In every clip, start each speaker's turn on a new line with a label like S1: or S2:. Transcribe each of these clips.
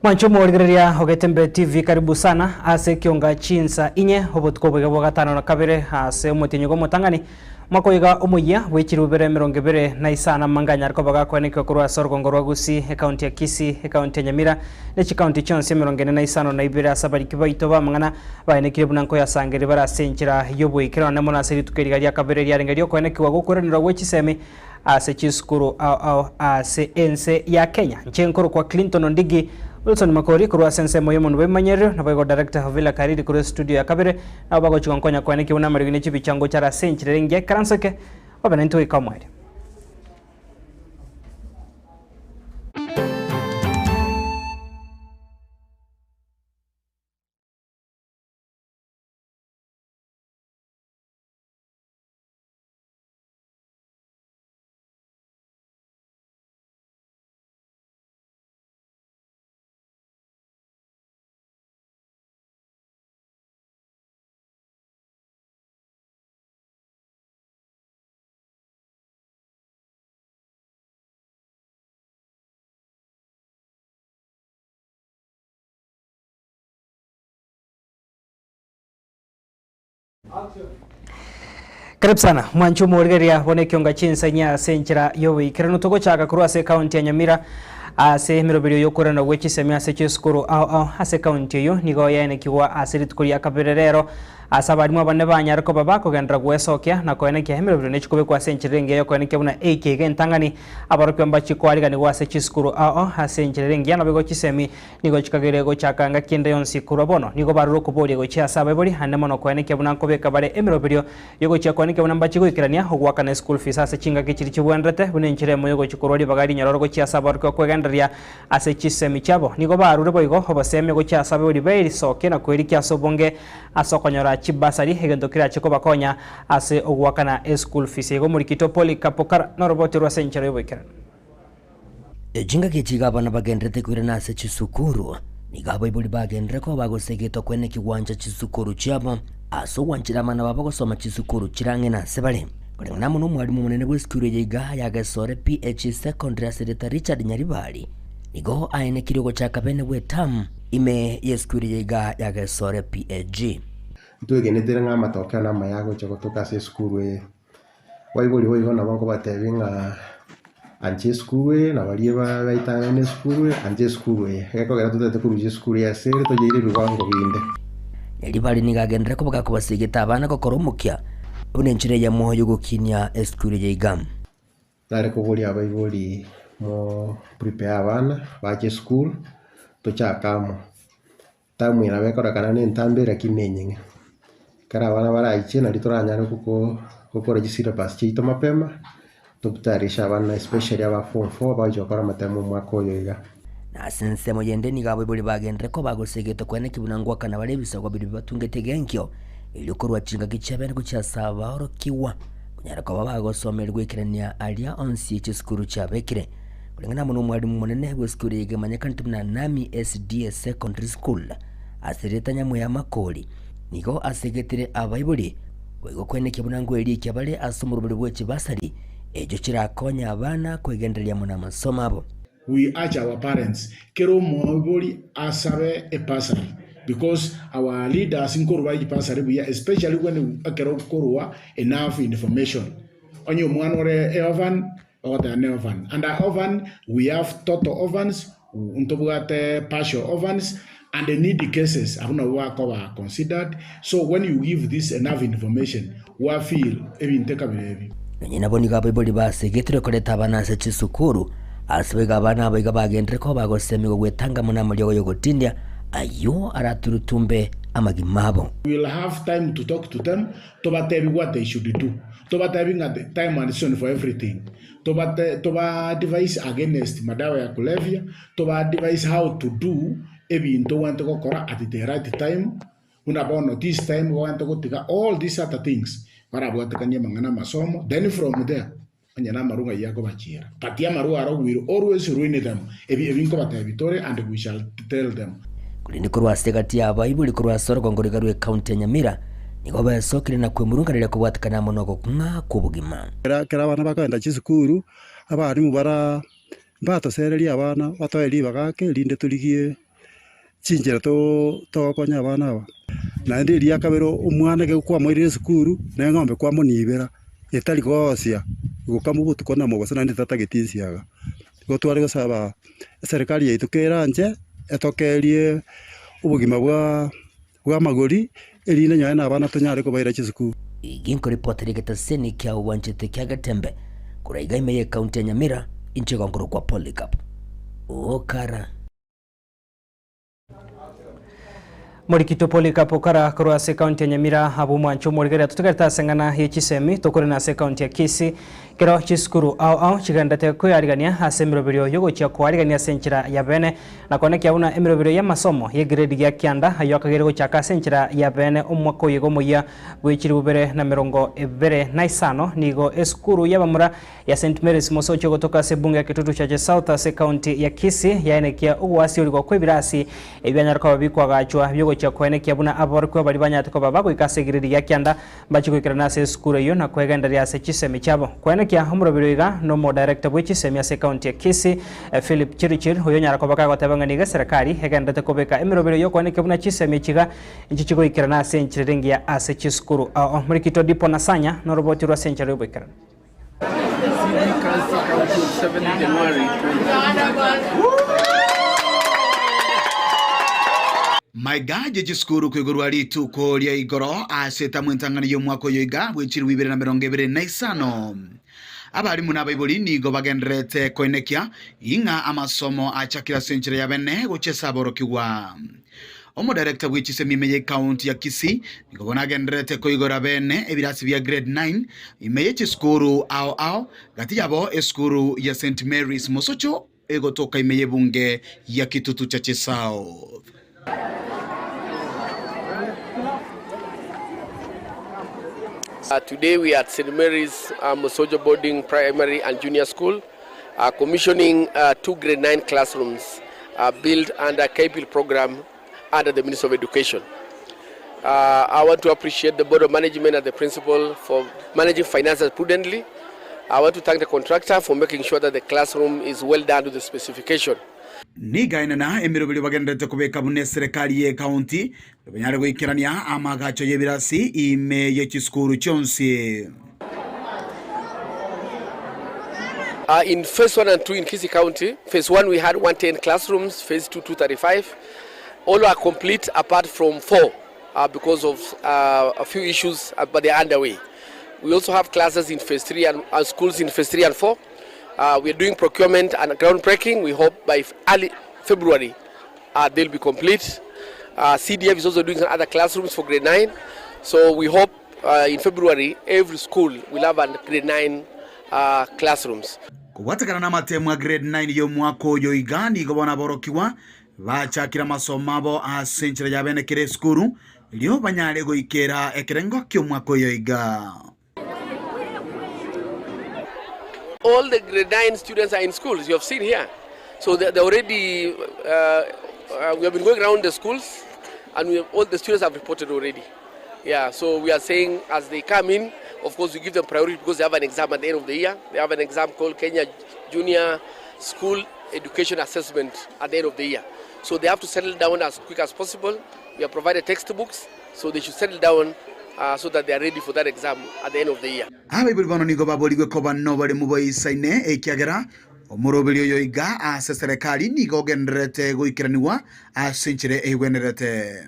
S1: Mwanche omorigereria o Getembe TV karibu sana ase ekionga chinsa inye obotuko oboiga bwa gatano na kabere ase omotienyi bw'omotang'ani mwaka oiga omoyia bwe chirubere emerongo ebere na isano amanga anyare koba gakoenekigwa korwa ase orogongo rwa Gusii, ekaunti ya Kisii, ekaunti ya Nyamira ne chikaunti chionsi emerongo ene na isano na ibere ase abariki baito b'amang'ana baenekire buna nkoyasangereria bare ase enchera y'oboikeranu naende mono ase rituko eriga ria kabere riarenge riokoenekigwa gokweranera gwe chisemi ase chisukuru ao ao ase ense ya Kenya. Inche nkorokwa Clinton Ondigi Wilson Makori korwa ase ensemo y'omonwa bw'ebimanyererio, naboigo Director Hovila Kariri korwa estudio ya kabere, nabo bagochia gonkonya koenekia buna amariogi ne chibicha ngocha are ase enchera ere engiya ekaranso eke, obe naintwe goika omoerio. Karibu sana mwanche omorigereria bono ekionga chinsa inye ase enchera y'oboikeranu togochaka korwa ase ekaunti ya Nyamira ase emeroberio y'okoirana gwe chisemi ase chisukuru ao ao ase ekaunti eyio nigo yaenekigwa ase rituko ria kabere rero ase abarimu abanene banyare koba bakogenderera gwesokia na koenekia emeroberio nechikobekwa ase enchera engiya y'okoenekia buna eiki iga entang'ani aborokigwa mbachie koariganigwa ase chisukuru ao ao ase enchera ere engiya naboigo chisemi Nigo chikagere gochaka ngaki ende yonsi korwa bono. Nigo barure okoboria gochia ase abaibori, aande mono koenekia buna nkobeka bare emeroberio y'ogochia koenekia buna mbachie goikerania ogoakana eschool fees ase chingaki chiria chibwenerete, buna enchera emo y'ogochia korwa ribaga rinyororo gochia ase aborokigwa kwegendereria ase chisemi chiabo. Nigo barure boigo obosemia gochia ase abaibori b'erisokia na kwerikia ase obonge ase okonyora chibasari, egento kerache kobakonya ase ogoakana eschool fees. Igo omorikito Polycarp Okara noroboti orwo ase enchera y'oboikeranu.
S2: Chingaki echi iga abana bagenderete koirana ase chisukuru, nigo abaibori bagenderere koba bagosegetwa koeneki gwancha chisukuru chiabo ase ogwanchera abana babo gosoma chisukuru chire ang'e nase bare. Koreng'ana amo nomwalimu omonene bw'esukuru eye iga ya Gesore PH Secondary ase erieta Richard Nyaribari, nigo aenekirie ogochaka bene gw'etamu ime y'esukuru eye iga ya Gesore PAG.
S3: Ntwegenetire ng'a amatokeo namaya agocha gotoka ase esukuru eye. Baibori boigo nabo nkobatebia ng'a ancha esukuru eye na baria baetanaine esukuru eye, ancha esukuru eye. Egekogera totagete korusia esukuru eye ase ere toyeire ebiwango binde.
S2: Nyaribari nigo agenderere koba gakobasegeta abana gokora omokia buna enchera eyemo y'ogokinia esukuru eye iga.
S3: Nare koboria abaibori mo prepare abana bache esukuru, tochake amo. Term eye nabo ekorekana na entambe lakini na enyeng'e. Ekero abana baraiche nario toranyare goko gokora chisyllabus chiaito mapema, tobtayarishe abana especially aba form four bagochia gokora amatemo omwaka oyo iga.
S2: Na ase ensemo yende nigo abaibori bagenderere koba bagosegete koeneki buna ngoakana bare ebisago biria bibatungete egenkio, erio korwa chingaki chiabene gochia ase abaorokigwa, konyara koba bagosomerigwa goikerania aria onsi chisukuru chiabekire. Koreng'ana amo nomwalimu omonene bw'esukuru eye egemanyekanete buna Nami SDA Secondary School, ase erieta Nyamweya Makori, nigo asegetire abaibori boigo koenekia buna nkoerikia bare ase omoroberi bwe chibasari echio chirakonye abana kwegendereria amo namasomo abo.
S4: We urge our parents kera omoibori asabe ebursary because our leaders nkorwa bare chibasari buya especially when ekero okorwa enough information. Onye omwana ore eorphan Ogoteba ne orphan. Under orphan we have total orphans, ntobwate partial orphans and needy cases abwo nabwo bakoba considered. So when you give this enough information wa feel ebinto ekabira ebi.
S2: Nonye nabo nigo abaibori basegetirwe koreta abana ase chisukuru, ase boigo abana abo iga bagenderere koba bagosemigwa gwetanga amo namariogo y'ogotindia ayio araturutumbe amagima abo.
S4: We will have time to talk to them Tobatebi what they should do, tobatebi ng'a time and season for everything, tobate toba advise against madawa ya kulevya, toba advise how to do ebinto ogwenerete gokora at the right time, buna bono this time ogwenerete gotiga all these other things, barabwatekanie amang'ana amasomo, then from there onye na amarwa ng'ai akobachiera. But amarwa aro will always ruin them, ebi ebi nkobatebi tore and we shall tell them.
S2: Korende korwa ase egati y'abaibori korwa ase orogongo riga rw'ecounty ya Nyamira nigo besokire na kwemurunganeria kobwatekana amo nogokong'a kw'obogima.
S5: Ekero abana bakogenda chisukuru, abalimu bara mbatosererie abana batoe ribaga ake erinde torigie. chinchera togokonya abana aba. Naende eria kabere omwana ekero kwamoirire esukuru, na eng'ombe kwamonibera, etari goosia, gokama obotuko na mobaso naende tatageti ensiaga. Igo tware gosaba eserekari yaito keranche, etokerie obogima bwa bw'amagori, erinde nonye na abana tonyare kobaira chisukuru.
S2: Ginkoripotera egetaseni kia obwanchete kia Getembe korwa iga ime y'ekaunti ya Nyamira, inche gonkorokwa Polycarp Okara.
S1: Morikito Polycarp Okara korwa ase ekaunti ya Nyamira abwo omwancho omorigereria totegerete ase eng'ana ye chisemi tokorena ase ekaunti ya Kisii Kero chisukuru ao ao chigenderete kwearigania ase emeroberio y'ogochia koarigania ase enchera ya bene, na koenekia buna emeroberio y'amasomo y'egredi gia kianda ayio akageire gochaka ase enchera ya bene omwaka oyo iga omoyia bwe chilifu bibere na emerongo ebere na isano, nigo esukuru y'abamura ya St Mary's Mosocho egotoka ase ebunge ya Kitutu Chache South ase ekaunti ya Kisii yaenekia ogoasiorigwa kw'ebirasi ebianyare koba bikoagachwa biogochia koenekia buna aborokigwa baria banyarete koba bagoika ase egredi gia kianda Mbachie goikerana ase esukuru eyio na kwegendereria ase chisemi chiabo. Koenekia omorobiri oiga nomodirector bwe chisemi ase ecounty ya Kisii, Philip Chirichir, oyio onyara koba kagoteba ng'a nigo eserekari egenderete kobeka emeroberi eyio koenekia buna chisemi echi iga inchi chigoikerana ase enchera ere engiya ase chisukuru. Oo Murikito Dipo Nasanya noroboti rwa ase enchera yoboikeranu.
S6: CD Council County of 7th January 2025.
S7: Maiga ye chisukuru koigorwa rituko ria igoro ase etamu entang'ani y'omwaka oyo iga bwe chilifu ibere na emerongo ebere na isano. Abalimu na abaibori nigo bagendererete koenekia ing'a amasomo achakire ase enchera ya bene gochia ase aborokigwa. Omodirector bwe chisemi ime ye county ya Kisii nigo bono agendererete koigora bene ebirasi bia grade 9 ime ye chisukuru ao ao gati yabo esukuru ya St Mary's Mosocho egotoka ime y'ebunge ya Kitutu Chache South.
S6: Today we are at St Mary's Mosocho Boarding Primary and Junior School commissioning two grade 9 classrooms built under KPIL program under the Ministry of Education. I want to appreciate the Board of Management and the principal for managing finances prudently. I want to thank the contractor for making sure that the classroom is well done to the specification.
S7: Nigo aenena emeroberi bagendererete kobeka buna eserekari y'ecounty banyare goikerania amaagacho y'ebirasi ime ye chisukuru chionsi.
S6: In phase 1 and 2 in Kisii County, phase 1 we had 110 classrooms, phase 2 235. All are complete apart from 4 uh, because of uh, a few issues, uh, but they are underway. We also have classes in phase 3 and, and schools in phase 3 and 4. Uh, we are doing procurement and groundbreaking. We hope by early February uh, they'll be complete. Uh, CDF is also doing some other classrooms for grade 9. So we hope uh, in February every school will have a grade 9 uh, classrooms.
S7: Kobwatekana namatemu a grade 9 y'omwaka oyo iga nigo bono aborokigwa bachakire amasomo abo ase enchera ya bene kera esukuru erio banyare goikera ekerengo ki'omwaka oyo iga.
S6: All the grade 9 students are in schools, you have seen here. So they, they're already, uh, uh, we have been going around the schools and we have, all the students have reported already. Yeah, so we are saying as they come in, of course we give them priority because they have an exam at the end of the year. They have an exam called Kenya Junior School Education Assessment at the end of the year. So they have to settle down as quick as possible. We have provided textbooks, so they should settle down uh, so that they are ready for that exam at the end of the year.
S7: Abaibori bono nigo baborigwe koba noboremu boisaine, ekiagera omoroberi oyo iga ase serekari nigo ogendererete goikeranigwa ase enchera eigwenerete.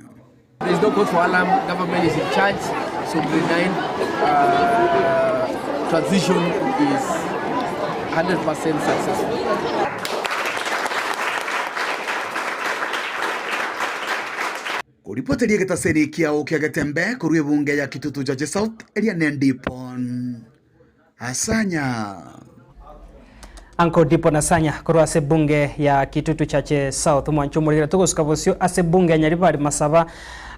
S6: There is no cause for alarm, government is in charge, so grade 9 uh, transition is 100% successful.
S7: Koripoteria egetaseri kiao kia Getembe korwa ebunge ya Kitutu Chache South eria Nendipon Asanya.
S1: Uncle Dipo Nasanya korwa ase ebunge ya Kitutu Chache South omwancho omorigera togosuka bosio ase ebunge ya Nyaribari Masaba.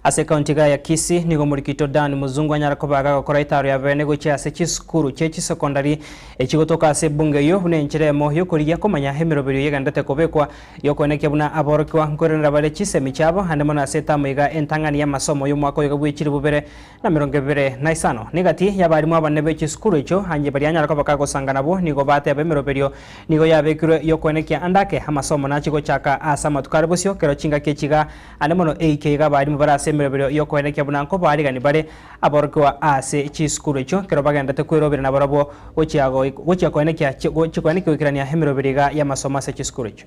S1: Ase ekaunti iga ya Kisii, nigo omorikito Dan Muzungu anyara koba agagokora etaaro ya bene gochia ase chisukuru chie chisecondary echigotoka ase ebunge eyio buna enchera emo yokorigia komanya emeroberio yegenderete kobekwa yokoenekia buna aborokigwa nkoiranera bare chisemi chiabo ande mono ase etamu iga entang'ani y'amasomo y'omwaka oyo bwe chilifu bibere na emerongo ebere na isano. Negati y'abarimu abanene be chisukuru echio anye baria anyara koba kagosanga nabwo nigo bateba emeroberio nigo yabekirwe yokoenekia ande ake amasomo nachi gochaka ase amatuko are bosio kero chingaki echi iga Ande mono eike iga abarimu bare ase emeroberio y'okoenekia buna nkobaarigani bare aborokigwa ase chisukuru echio ekero bagenderete kwerobera nabarabwo gochia gochia koenekia gochia koenekia goikerania emeroberio iga y'amasomo ase chisukuru echio.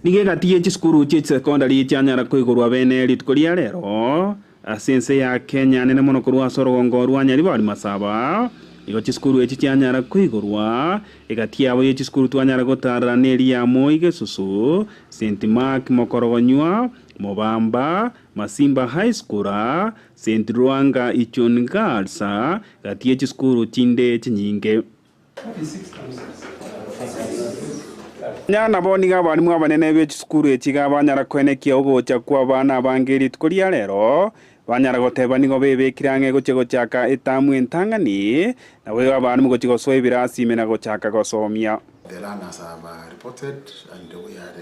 S8: Nigo egati ye chisukuru chie chisekondari chianyara koigorwa bene rituko ria rero ase ense ya Kenya nene mono korwa ase orogongo rwa Nyaribari Masaba. Nigo chisukuru echi chianyara koigorwa egati yabo ye chisukuru twanyara gotarera neri ya Moi Gesusu, St Mark Mokorogonywa, Mobamba, Masimba High School, St Lwanga Ichuni Girls, gati ye chisukuru chinde chinyinge. Nonya nabo nigo abalimu abanene be chisukuru echi iga banyara koenekia ogocha kw'abana abange rituko ria rero, banyara goteba nigo bebekire ang'e gochia gochaka etamu entang'ani, naboigo abalimu gochia gosoa ebirasi ime na gochaka gosomia.
S9: The learners have reported and we are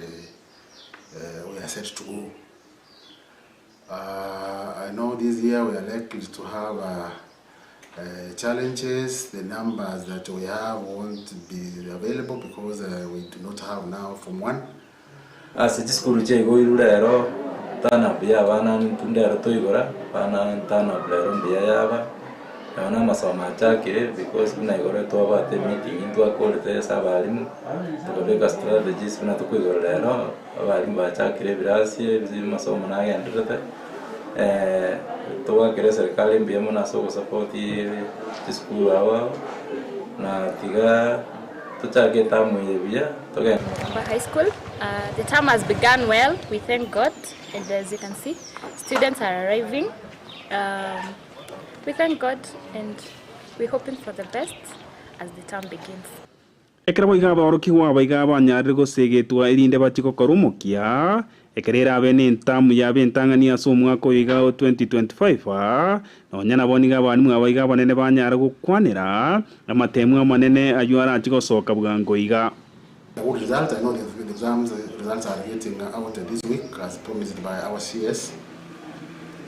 S9: we are set to go. I know this year we are likely to have challenges. The numbers that we have won't be available because we do not have now form one.
S10: Ase chisukuru chiaigoirwe rero turn up ya abana intwe ndero toigora, abana turn up rero mbuya yaba, nonye na amasomo achakire because buna igoro twabwate emeeting ntwakorete ase abalimu, tokabeka strategies buna tokoigora rero, abalimu bachakire ebirasi ebi amasomo nagendererete, togwakera eserikari mbuya mono ase ogosupport chisukuru ao ao, na tiga tochake etamu eye buya togende.
S11: Kamba High School. The term has begun well, we thank God, and as you can see, students are arriving. We thank God and we're hoping for the best as the term begins.
S8: Ekero boigo aborokigwa aba iga banyarire gosegetwa erinde bachie gokora omokia, ekero erabe nentamu yabo entang'ani ase omwaka oyo iga o 2025, nonya nabo nigo abalimu aba iga abanene banyare gokwanera amatemu amanene ayio arachie gosoka bwango iga.
S9: Good result, I know the exams results are getting out this week as promised by our CS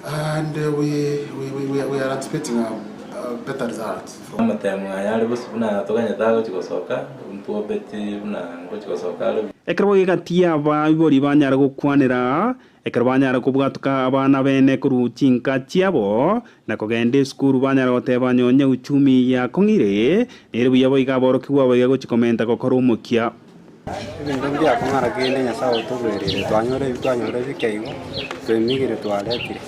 S9: and we, we, we, we are anticipating a, a better result from
S10: Amatemo aya are bosio buna toganyete agochia gosoka, ntwobeti buna ngochia gosoka are.
S8: Ekero gegati abaibori banyare gokwanera, ekero banyare kobwatoka abana bene korwa chinka chiabo, na kogenda esukuru banyare goteba nonye uchumi yakong'ire, nere buya boigo aborokigwa abaiga gochia komenta gokora omokia.
S12: Ebinto mbiakong'ara kende Nyasae otobereire, twanyora ebi twanyora ebike igo, twemigire twaretire.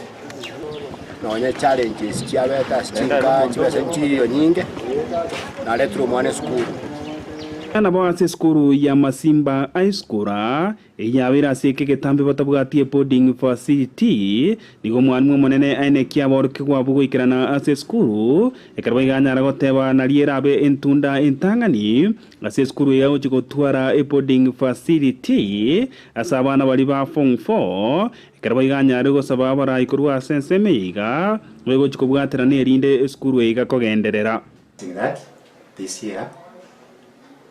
S12: Nonye challenges chiabete ase chinka chibesa nchiiyo nyinge, naretire omwana esukuru.
S8: Nabo ase esukuru ya Masimba High School, Eyio yabeire ase eke egetambe batabwati eboarding facility, nigo omwalimu omonene aenekia aborokigwa abwo goikerana ase esukuru, ekero boigo anyara goteba nario erabe entunda entang'ani ase esukuru eye agochia gotwara eboarding facility ase abana baria ba form four, ekero boigo anyare gosaba abarai korwa ase ensemo eye iga, begochia kobwaterana erinde esukuru eye iga kogenderera.
S13: That this year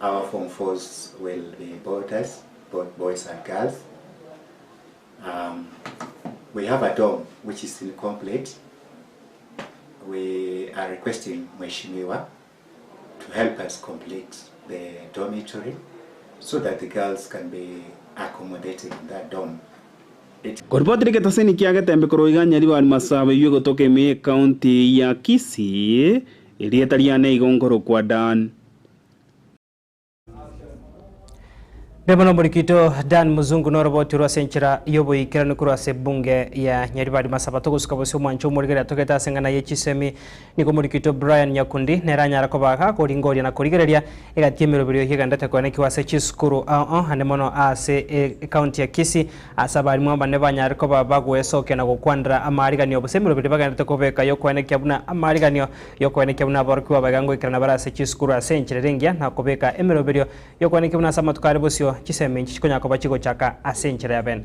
S13: our form fours will be boarders, both boys and girls. Um, we have a dorm which is incomplete. We are requesting Mheshimiwa to help us complete the dormitory so that the girls can be accommodated in that dorm.
S8: Koripotire egetaseni kia Getembe korwa iga Nyaribari Masaba eyio egotoka ime y'ecounty ya Kisii, erieta riane igo nkorokwa Dan.
S1: Mbuya omorikito Dan Muzungu noroboti orwo ase enchera y'oboikeranu korwa ase ebunge ya Nyaribari Masaba. Togosuka bosio omwancho omorigereria togete ase eng'ana ye chisemi. Nigo omorikito Brian Nyakundi nere anyare koba gakoringoria na korigereria egati y'emeroberio yegenderete koenekigwa ase chisukuru ao ao ande mono ase ecounty ya Kisii Ase abarimu abanene banyare koba bagwesokia na gokwanera amaariganio, gose emeroberi bagenderete kobeka y'okoenekia buna amaariganio y'okoenekia buna aborokigwa abaiga ngoikerana bare ase chisukuru ase enchera ere engiya, na kobeka emeroberio y'okoenekia buna ase amatuko are bosio chisemi inchi chikonyara koba chigochaka ase enchera ya bene.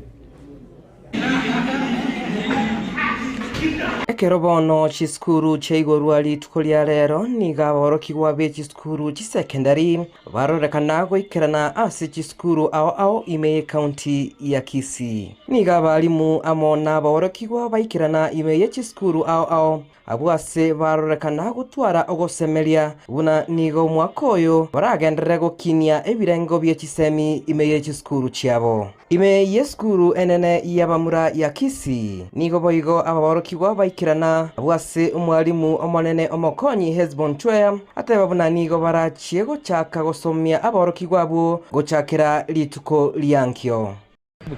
S14: Ekero bono chisukuru chiaigorwa rituko ria rero, nigo aborokigwa be chisukuru chisekendari barorekana goikerana ase chisukuru ao ao ime y'ecounty ya Kisii. Nigo abarimu amo nabaorokigwa baikerana ime ye chisukuru ao ao abwo ase barorekana gotwara ogosemeria buna nigo omwaka oyo baragenderere gokinia ebirengo bie chisemi ime ye chisukuru chiabo. Ime y'esukuru enene y'abamura ya Kisii nigo boigo abaorokigwa baikerana abwo ase omwalimu omonene omokonyi Hesbon Chweya ateba buna nigo barachie gochaka gosomia abaorokigwa abwo gochakera rituko riankio.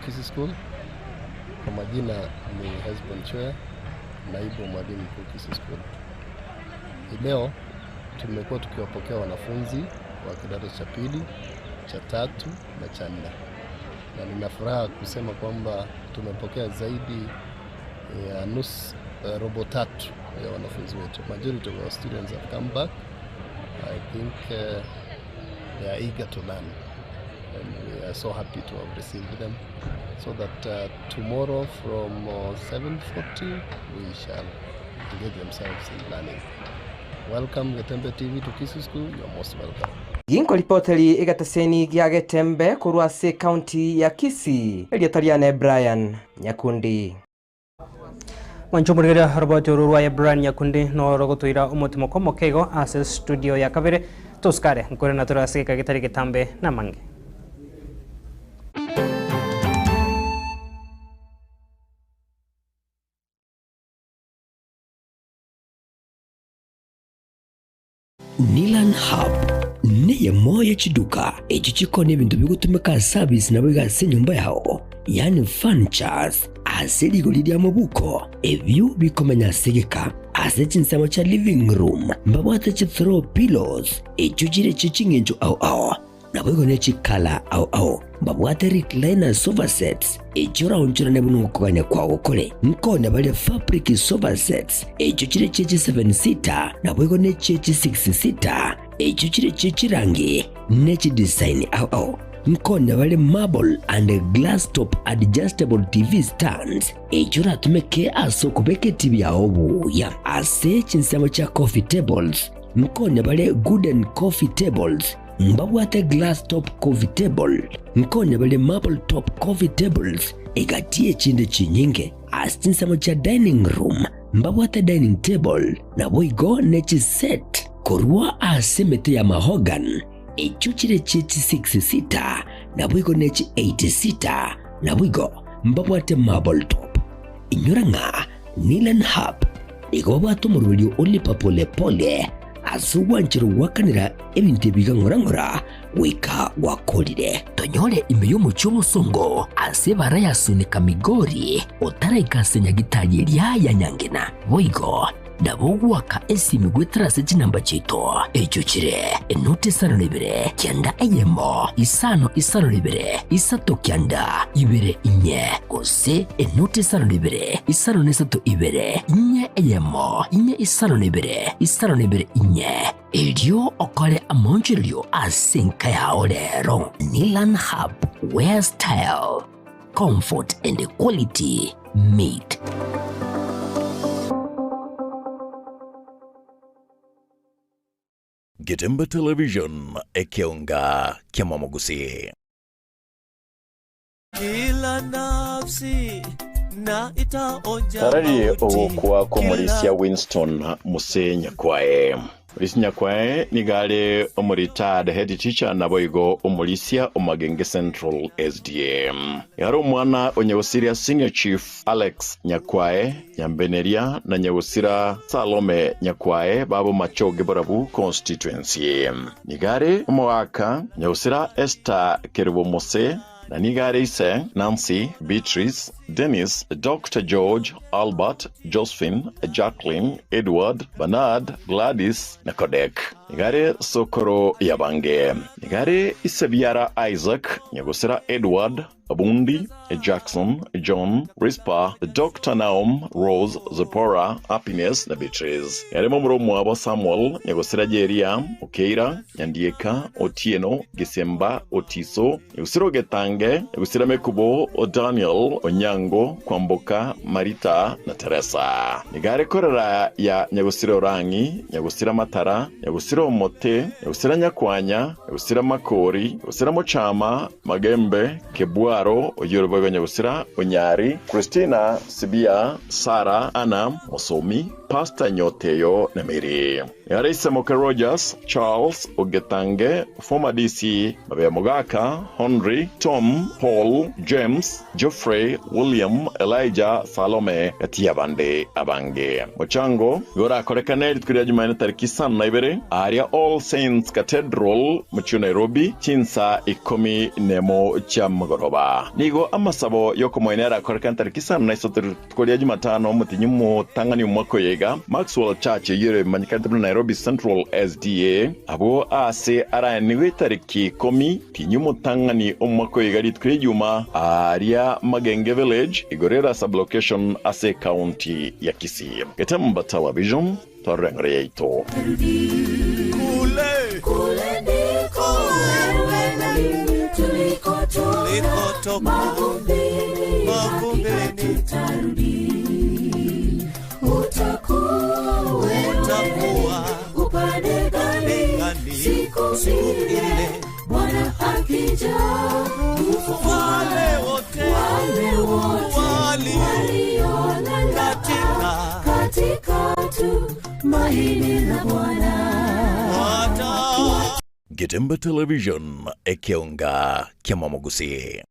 S15: Kisii School. Kwa majina ni Hesbon Chweya, naibu mwalimu mkuu Kisii School. Hii leo tumekuwa tukiwapokea wanafunzi wa kidato cha pili, cha tatu na cha nne, na nina furaha kusema kwamba tumepokea zaidi ya nusu, robo tatu ya wanafunzi wetu. Majority of our students have come back. I think they are eager to learn and we are so happy to have received them, so that tomorrow from 7:40 we shall engage themselves in learning. Welcome Getembe TV to Kisii School. You are most welcome.
S14: Ginko ripoteri egateseni gia Getembe korwa ase county ya Kisii eriatariane Brian Nyakundi.
S1: Mwancho murigeria roboti uru rwa Brian Nyakundi no rogotoira omotimo komokeigo ase studio ya kabere toskare nkore na torasika gitari getambe na mange.
S2: Nilan Hub neye moyo chiduka echi chikona ebintu bigutumika service nabo igase enyomba yao, yani furnitures ase rigori ria mobuko ebyo bikomenya ase ase chinsemo cha living room mbabwate chi throw pillows echo chire chiching'encho ao ao nabo igo ne chikala ao ao mbabwate recliner sofa sets echo raonchorane buno gokogania kwago kore nkone bare fabric sofa sets echo chire chechi 7 seater nabo igo ne chechi 6 seater echo chire chechirangi nechi design ao ao nkone bare marble and glass top adjustable TV stands echo ratumeke ase okobeka TV yao buya ase chinsemo cha coffee tables nkone bare gooden coffee tables mbabwate glass top coffee table nkone bale marble top coffee tables igatie chinde chinyinge ase chinsemo cha dining room mbabwate dining table nabo igo nechi set korwa ase emete ya mahogan echo chire chechi 6 seater nabo igo nechi 8 seater nabo igo mbabwate marble top. Inyora ng'a Nilan Hub igo babwate omoroberio olipa polepole ase ogwanchera gwakanera ebinto ebiga ng'ora-ng'ora goika gwakorire. Tonyore ime y'omochie omosongo ase ebara ya Sunika Migori otaraika ase nyagitari eria ya Nyangena. Boigo nabo ogwaka esimi gwetera ase chinamba chiaito echo chire enoti isano na ibere kianda eyemo isano isano na ibere isato kianda ibere inye gose enoti isano na ibere isano na isato ibere inye eyemo inye isano na ibere isano na ibere inye erio okore amonchererio ase enka yao rero. Nilan Hub, where style, comfort and quality meet.
S16: Getembe Television, ekeonga kia Mwamogusi.
S17: Kila nafsi na itaonja
S16: Tarari
S17: mauti.
S16: ogokwa kw'omorisia Winston Muse Nyakwae. Morisia Nyakwae nigare omuretired head teacher nabo igo omorisia omagenge Central SDA. Yari omwana onyegosiria Senior Chief Alex Nyakwae Nyambeneria na nyegosira Salome Nyakwae babo Machoge Borabu constituency. Nigare omogaka nyegosira Esther Kerubo Mose na nigare ise Nancy, Beatrice, Dennis, Dr. George, Albert, Josephine, Jacqueline, Edward, Bernard, Gladys na Kodek. Nigare Sokoro Yabange. Nigare Isebiara Isaac, Nyagosira Edward, Abundi, Jackson, John, Rispa, Dr. Naum, Rose, Zipporah, Happiness na Beatrice. Yaremo muromo wabo Samuel, Nyagosira Jeria, Okeira, Nyandieka, Otieno, Gisemba, Otiso, Nyagosira Ogetange, Nyagosira Mekubo, Daniel, Onyango, Onyango, Kwamboka, Marita na Teresa. Nigo are korera ya nyagosira Orang'i, nyagosira Matara, nyagosira Omote, nyagosira Nyakwanya, nyagosira Makori, nyagosira Mochama, Magembe, Kebwaro, oyio ore boigo nyagosira Onyari, Christina, Sibia, Sara, Anna, Mosomi, Pastor Nyoteyo na Mary. Nigo are ise moke Rogers, Charles, Ogetange, former DC, Mabea Mogaka, Henry, Tom, Paul, James, Geoffrey, William, Elijah, Salome, gati y'abande abange. Mochango igo orakorekane rituko ria Jumanne tariki isano na ibere aaria All Saints Cathedral mochie o Nairobi chinsa ikomi nemo chia mogoroba. Nigo amasabo y'okomoenia arakorekane tariki isano na isato rituko ria Jumatano omotienyi omotang'ani omwaka oyo iga, Maxwell Church eyio ere emanyekanete buna Nairobi Central SDA, abwo aase araenigwe etariki ikomi tinyi omotang'ani omwaka oyo iga rituko ria Ijuma aaria Magenge Village igoro ere sub-location ase ecounty ya Kisii. Getemba Television, twarora eng'ora yaito.
S17: Kule, kule ndiko wewe na mimi tulikotoka, mavumbini, hakika tutarudi. Utakuwa wewe upande gani siku ile Bwana akija kufufua
S18: Wale wote
S17: wale wote waliolala katika tumaini la Bwana.
S16: Getemba Television, ekeonga kiamamogusi.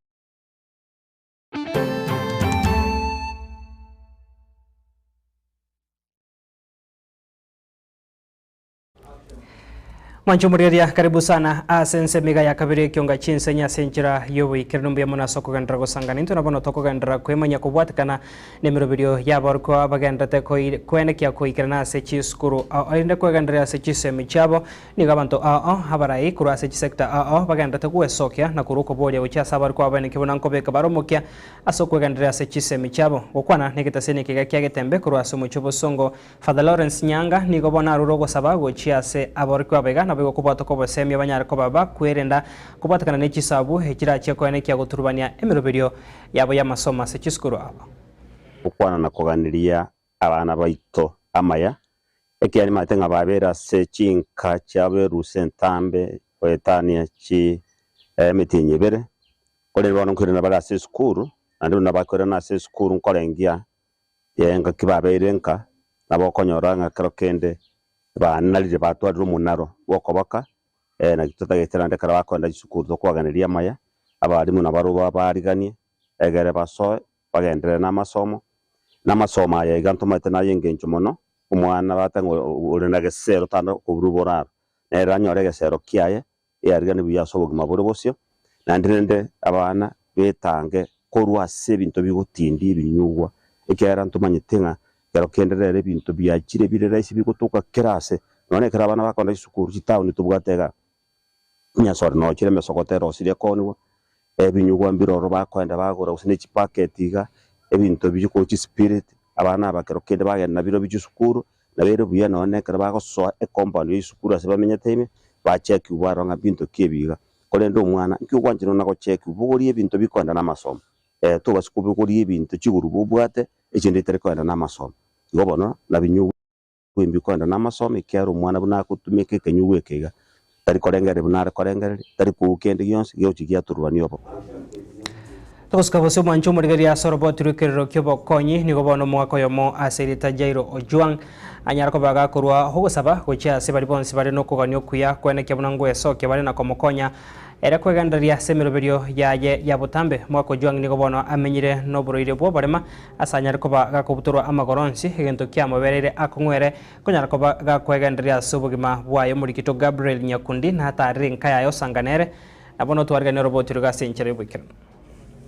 S1: Mwancho muriaria karibu sana ase ensemiga ya kabere ekionga chinsenya ase enchera y'oboikeranu mbuya mono ase okogenderera gosangana intwe nabo tokogenderera kwemanya kobwatekana na emeroberio y'abarokwa bagenderete kwenekia koikerana ase chisukuru ao erinde kwegendereria ase chisemi chiabo nigo abanto ao abarai korwa ase chisector ao bagenderete gwesokia na korwa okoboria gochia ase abarokwa abaeneki buna nkobeka baromokia ase okwegendereria ase chisemi chiabo. Gokwana na egetaseni ekiga kia Getembe korwa ase omochie obosongo Father Lawrence Nyanga nigo bono arure ogosaba gochia ase abarokwa abaiga nabo igo kobwatoka obosemia banyare koba bakwerenda kobwatekana na echisabu echirachie koenekia goturubania emeroberio yabo y'amasomo ase chisukuru abo.
S19: Gokwana na koganeria abana baito amaya, ekiagera nimanyete ng'a babeire ase chinka chiabo erusa entambe goetania chi emetienyi ebere, korende bono nkoirana bare ase esukuru, naende buna bakoirana ase esukuru nkorengia engaki babeire nka, nabo okonyora ng'a kero kende banarire batwarire omonaro bwa okoboka, naki totagete naende ekero bakoenda chisukuru tokoaganeria amaya, abalimu nabarobwo babariganie, egere basoe bagenderere na amasomo, na amasomo aya iga ntomaete naye eng'encho mono, omwana bateba ng'a ore na gesero tanda koburwa boraro, nere anyore egesero kiaye, eariganie buya ase obogima bore bosio, naende rende abana betange korwa ase ebinto bigotindia ebinyugwa, ekiagera ntomanyete ng'a ekero kende rero ebinto biachire bire rahisi bigotoka kera ase, nonye ekero abana bakoenda chisukuru chitown tobwate igaa, enyasore nochire emesogoto erosirie ekoniwa, ebinyugwa mbiroro bakoenda bagora gose na echipacket iga, ebinto bikochia chispirit, abana aba kero kende bagenda nabirobio chisukuru, nabo ere buya nonye ekero bagosoa ecompound ya esukuru ase bamenyete ime, bachekiwa barora ng'a binto ki ebi iga. Korende omwana, nki ogwanchera na gochekiwa, bogoria ebinto bikoenda na amasomo, tobasa kobogoria ebinto chiguru bobwate, echinde etari koenda na amasomo. Igo bono, nabinyugwa mbikoenda na amasomo ekiagera omwana buna agotumeka ekenyugwa eke iga, tari korengereria buna are korengereria, tari koukia kende gionsi, gegochia giatururania obo.
S1: Togosika gose omwancho omorigereria ase oroboti rw'ekerero ki'obokonyi nigo bono omogaka oyomo ase erieta Jairo Ojwang anyare koba gakorwa ogosaba gochia ase baria bonsi bare nokogania okuya koenekia buna ngwesokia bare na komokonya ere kwegendereria ase emeroberio yaye ya botambe. Omogaka Ojwang nigo bono amenyire noboroire bw'oborema ase anyare koba gakobutorwa amagoro onsi egento kiamobereire akong'u ere konyara koba gakwegendereria ase obogima bwaye. Omorikito Gabriel Nyakundi natarire enka yaye osangane ere na bono twarigania oroboti roiga ase enchera y'oboikeranu.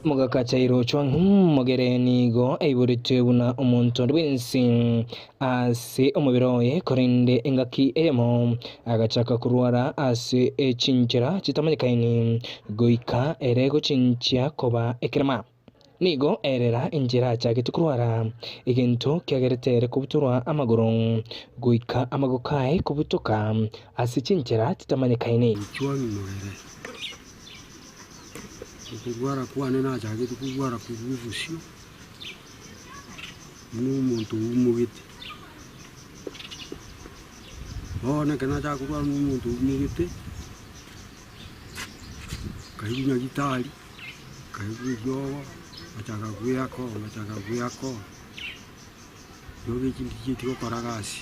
S20: Mogaka Jairo Ojwang Mogere nigo aiboretwe buna omonto onde bwensi ase omobere oye, korende engaki eyemo agachaka korwara ase chinchera chitamanyekaini, goika ere gochinchia koba ekerema. Nigo erera enchera achagete korwara, egento kiagerete ere kobutorwa amagoro, goika amagoko aye kobutoka ase chinchera chitamanyekaini.
S21: Ojwang Mogere, okorwara kwane nachagete korwara korwa obosio.
S5: Buna omonto oumogete. Bono ekero nachaka korwara buna omonto oumogete, nkaigwa nyagitari, nkaigwa eriogo, ngachaka goeaka oo, ngachaka goeaka oo, eriogo echi ndichieti gokora gasi.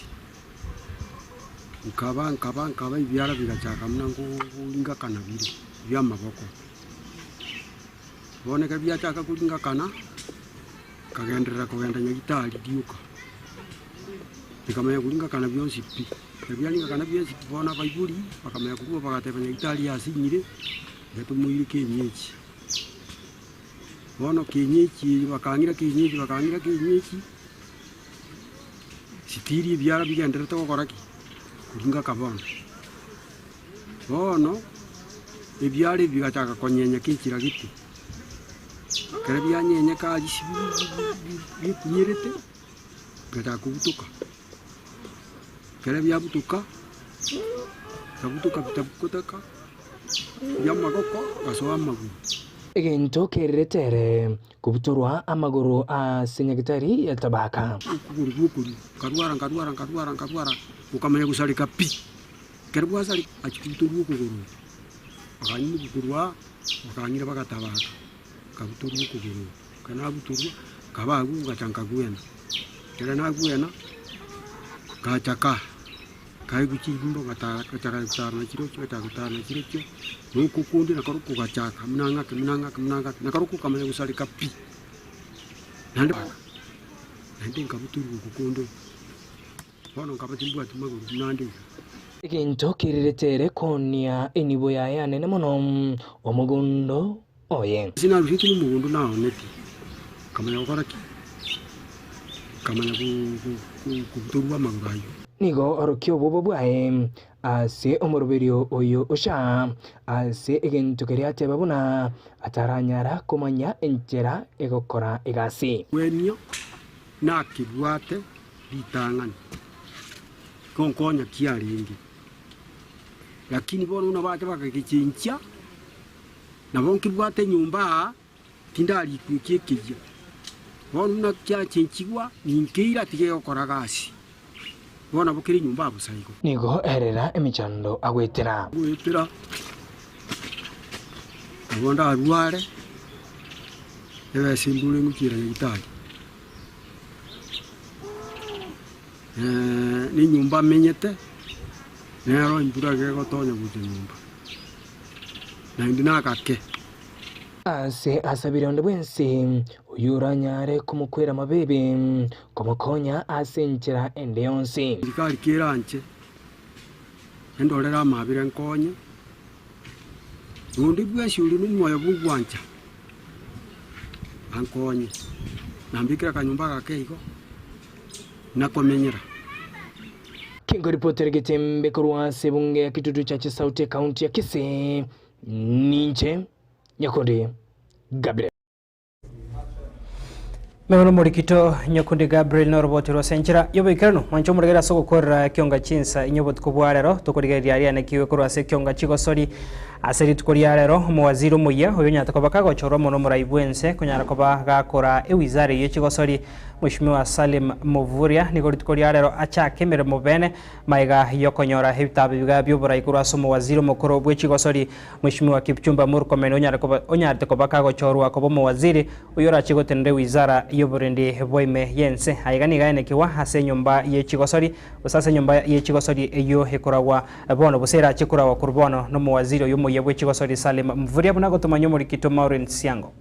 S5: Nkaba nkaba nkaba ebiara bigachaka buna ngoringakana bire, bia amaboko. Bono ekero biachaka koringakana. Nkagenderera kogenda Nyagitari rioka, bikamanya koringakana bionsi pi. Ekero biaringakana bionsi pi, bono abaibori bakamanya korwa bagateba Nyagitari yasinyire, tiga tomoire kienyeji. Bono kienyeji eye bakang'ira kienyeji bakang'ira kienyeji, sitiri ebiara bigendererete gokora ki? Koringaka bono. Bono, ebiara ebi bigachaka konyenya kenchera gete. Ekero bianyenyeka aria bikunyerete, bigachaka kobutoka. Ekero biabutoka, bikabutoka bitabutoka, biamagoko gasoa amagoro.
S20: Egento kererete ere kobutorwa amagoro ase nyagitari ya Tabaka.
S5: Okogoro gwokorio, nkarwara nkarwara nkarwara nkarwara, gokamanya gosareka pi. Ekero bwasareka, achia kobutorwa okogoro oko, bakanyimokia korwa aa. Bakang'ira bagatabaka, nkabutorwa okogoro oko. Ekero nabutorwa, nkaba agwo ngacha nkagwena. Ekero nagwena, ngacha ka, nkaigwa chimbo ngatara ngachaka gotara na chirochio ngachaka gotara na chirochio, na oko konde nakoro kogachaka buna ng'ake buna ng'ake buna ng'ake, nakoro kokamanya gosareka pi. Naende naende nkabutorwa oko konde oko. Bono nkaba timbwati magoro buna ande iga.
S20: Egento kererete ere koonia enibo yaye anene mono, omogondo oye.
S5: Ase narusetwe nomogondo naonetie, nkamanya gokora ki? Nkamanya kobutorwa amagoro ayio.
S20: Nigo orokia obwoba bwaye ase omoroberio oyo ocha, ase egento keria ateba buna ataranyara komanya enchera egokora egasi.
S5: Bwenio nakebwate ritang'ani, gonkonya kiarenge. Lakini bono buna bacha bakagechenchia, nabo nkebwate enyomba aa, tindarikwa eki ekeyia. Bono buna kiachenchigwa, ninkeira tigegokora gasi. Bono nabo kere enyomba aa bosa igo.
S20: Nigo erera emechando agwetera.
S5: Goetera, nabo ndarware, ebesa embure ngochiera nyagetari. Nenyomba amenyete, nero embura iga egotonya gocha nyomba, naende nagake.
S20: Ase asabire onde bwensi oyio oranyare komokwera amabeebe, komokonya ase enchera ende yonsi.
S5: Serikali keranche, endorere amabera enkonye, na onde bwensi ore nomoyo bw'ogwancha. ankonye, nambekere akanyomba agake igo, nakomenyera.
S20: Kengoripotere getembe korwa ase ebunge ya Kitutu Church Sauti ekaunti ya Kisii, ninche Nyakundi Gabriel.
S1: Megono omorikito Nyakundi Gabriel noroboti rw'ase enchera y'oboikeranu mwanche omoregere ase ogokorera ekionga chinsa inye obotuko bwa rero tokorigereria aria anekiwe korwa ase ekionga chigosori Ase rituko ria rero, omowaziri omoyia oyo onyarete koba kagochorwa mono omorai bw'ense konyara koba gakora ewizara eyio chigosori, Mweshimiwa Salim Mvurya nigo rituko ria rero achake emeremo bene magega yokonyora ebitabu biga bi'oborai korwa ase omowaziri omokoro bw'echigosori Mweshimiwa Kipchumba Murkomen onyarete koba kagochorwa koba omowaziri oyio orache gotenena ewizara y'oborendi bwaime y'ense. Aiga nigo aenekigwa ase enyomba ye chigosori gose ase enyomba ye chigosori eyio ekoragwa Bono gose erache koragwa korwa bono nomowaziri oyo omoyia bwe chigosori Salim Mvurya buna gotomanya omorikito Maureen Siango.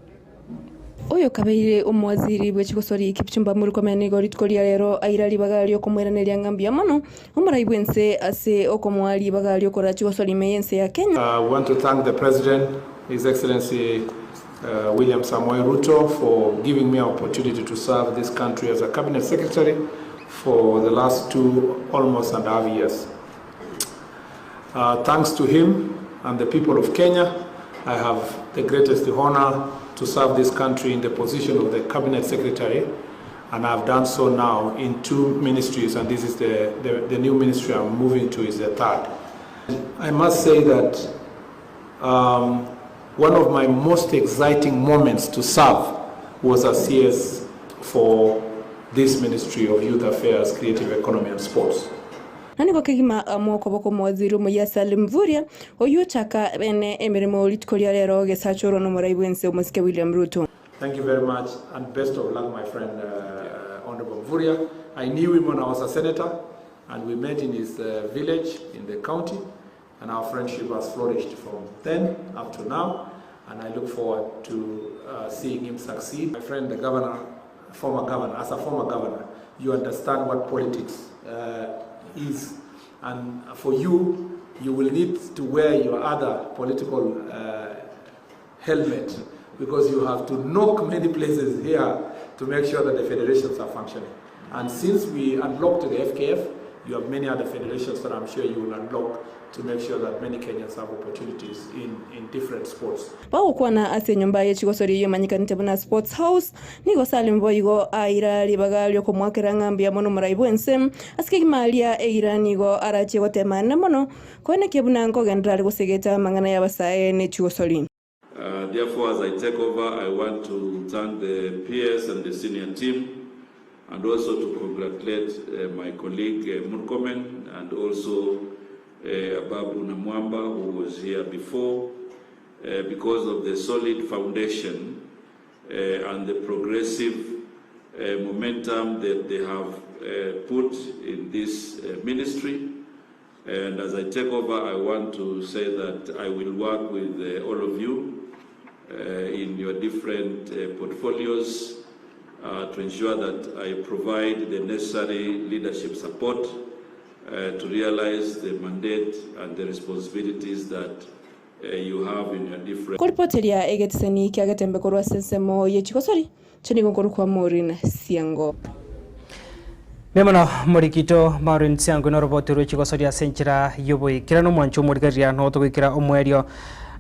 S18: Oyo kabeire omowaziri bwe chigosori Kipchumba Murkomen nigo rituko ria rero aira ribaga riokomoiraneria ng'a mbuya mono omorai bwense ase okomoa ribaga riokora chigosori ime y'ense ya Kenya.
S21: We want to thank the President, His Excellency William Samoei Ruto for giving me an opportunity to serve this country as a Cabinet Secretary for the last two almost and a half years. Thanks to him and the people of Kenya, I have the greatest honor to serve this country in the position of the Cabinet Secretary, and I've done so now in two ministries, and this is the, the, the new ministry I'm moving to is the third. I must say that um, one of my most exciting moments to serve was as CS for this Ministry of Youth Affairs, Creative Economy and Sports.
S18: Na nigo kegima amo okoboko omowaziri omoyia Salim Mvurya, oyio ochaka bene emeremo rituko ria rero gesachorwa nomorai bwense omosike William Ruto.
S21: Thank you very much and best of luck my friend uh, Honorable Mvurya. I knew him when I was a senator and we met in his uh, village in the county and our friendship has flourished from then up to now and I look forward to uh, seeing him succeed. My friend the governor, former governor, as a former governor, you understand what politics uh, is and for you, you will need to wear your other political uh, helmet because you have to knock many places here to make sure that the federations are functioning. And since we unlocked the FKF, you have many other federations that I'm sure you will unlock to make sure that many Kenyans have opportunities in, in different sports.
S18: Bagokwana ase enyomba ye chigosori eyio emanyekanete buna Sports House, nigo Salim boigo aira ribaga riokomoakera ng'a mbuya mono omorai bw'ense. Ase kegima aria eira nigo arachie gotema ane mono, koenekia buna nkogenderera are gosegeta amang'ana y'abasae ne chigosori.
S3: Uh, therefore, as I take over, I want to thank the PS and the senior team and also to congratulate uh, my colleague uh, Murkomen and also uh, Ababu Namwamba, who was here before, uh, because of the solid foundation uh, and the progressive uh, momentum that they have uh, put in this uh, ministry. And as I take over, I want to say that I will work with uh, all of you uh, in your different uh, portfolios uh, to ensure that I provide the necessary leadership support uh, to realize the mandate and the responsibilities that uh, you have in your different.
S18: Koripoteria egetisani kia Getembe korwa ase ensemo ye chigosori, inche nigo nkorokwa Maureen Siango.
S1: Mbuya mono morikito Maureen Siango noroboti rwe chigosori ase enchera y'oboikeranu omwancho omorigereria nogo togoikera omoerio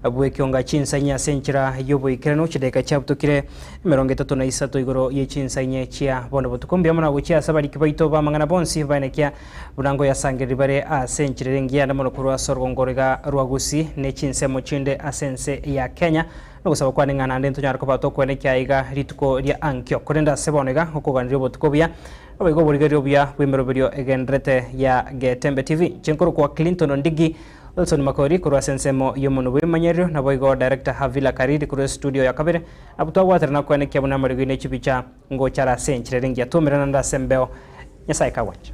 S1: bw'ekionga chinsa inye ase enchera y'oboikeranu chidakika chiabutokire emerongo etato na isato igoro ye chinsa inye chia bono botuko. Mbuya mono gochia ase abariki baito b'amang'ana bonsi baenekia buna ngoyasangereria bare ase enchera ere engiya ande mono korwa ase orogongo roiga rwa Gusii ne chinsemo chinde ase ense ya Kenya. Nogosaba kwane ng'a naende ntonyare koba tokwenekia aiga rituko ria ankio. Korende ase bono iga ngokoganeria obotuko obuya, naboigo oborigereria obuya bw'emeroberio egendererete ya Getembe TV. Inche nkorokwa Clinton Ondigi Wilson Makori korwa ase ensemo y'omonwe bw'ebimanyererio, naboigo Director Havila Kariri korwa estudio ya kabere. Abwo twabwaterana kwenekia buna amarigo ne chibicha ngochare ase enchera ere engiya. Twaumerana naende ase embeo. Nyasae kagwancha.